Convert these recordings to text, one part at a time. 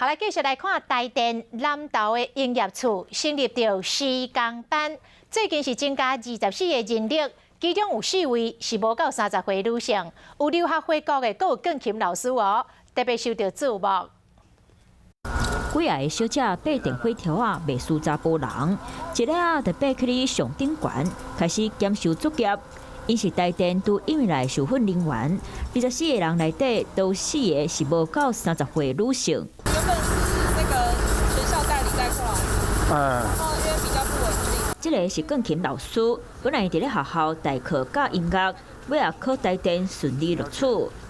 好來，繼續來看台電南投的營業處成立著時工班，最近是增加24個人力，其中有四位是無夠30歲女性，有留學回國的，閣有鋼琴老師哦，特別受到注目。幾仔个小姐爬電火柱仔，袂輸查埔人，一下仔就爬去咧上頂懸，開始檢修作業。𪜶是台電拄移民來受訓人員，24個人內底，都四個是無夠30歲女性。原本是那個學校代理帶過來，然後因為比較不穩定。這个是鋼琴老師，本來佇咧學校代課教音樂，尾仔考台電順利錄取，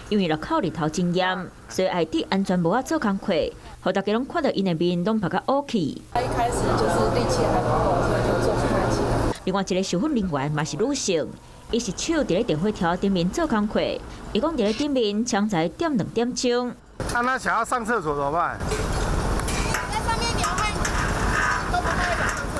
因為路口日頭真炎，所以愛戴安全帽仔做工課，予大家攏看著𪜶的面攏拍甲烏去。他一開始就是力氣還不夠，所以就做不太起來。另外一個受訓人員嘛是女性。伊是手佇咧電火柱頂面做工課，伊講佇咧頂面常在踮2點鐘。那他想要上廁所怎麼辦？在上面流汗都不太會想上廁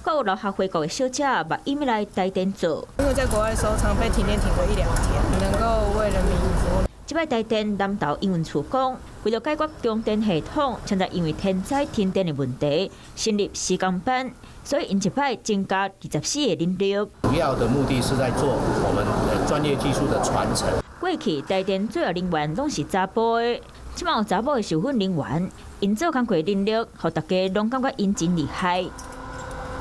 所。閣有留學回國的小姐，嘛移民來台電做。因為在國外的時候，常被停電停個一兩天，能夠為人民服務。這擺台電南投營運處講，為著解決供電系統現在因為天災停電的問題，成立時工班，所以𪜶這擺增加24個人力。主要的目的是在做我們專業技術的傳承。過去台電作業人員攏是查埔的，這擺有查某的受訓人員，𪜶做工課能力，予大家攏感覺𪜶真厲害。